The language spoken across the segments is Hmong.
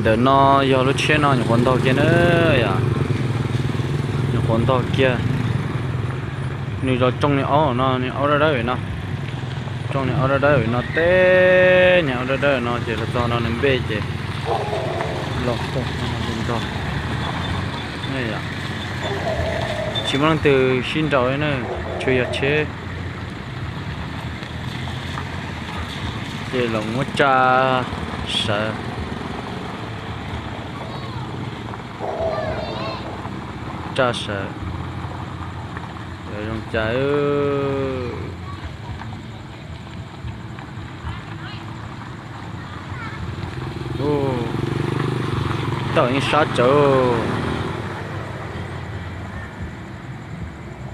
Ntawm no yog lub tsheb no nyuam qhuav ntog kiag na yom. Nyuam qhuav ntog kiag. Nws los tsoo niag aub no, niag aub dawb dawb no. Tsoo niag aub dawb dawb no teb, niag aub dawb dawb no ces los txog no nws npej ces los ntog. Tsis muaj leej twg sib nraus li na, tsuas yog tsheb. Ces los muab tsa sawv, tsa sawv, zoo cas. Tawm yeej sab tsawv.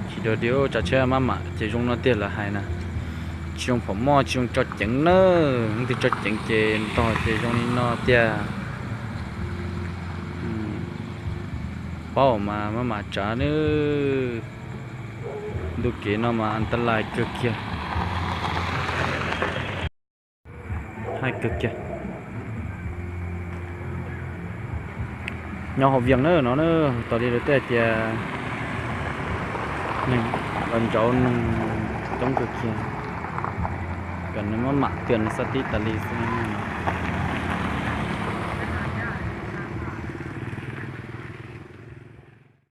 Tsis dog dig, tsav tsheb maj mam ces zoo no tiag lawv hais na. Tsis zoo phom moj, tsis zoo tso ceev na. Leej twg tso ceev ces ntog ces zoo li no tiag. Paub mas maj mam tsav nawb. Ntu kev no mas antalais kawg kiag. Hais kawg kiag. Nyob hauv Vias na no na, tos li lawv tej hais tias neeg los ntsauv neeg coob kawg kiag, kom nws maj mam tias nws xav tib tas li xwb.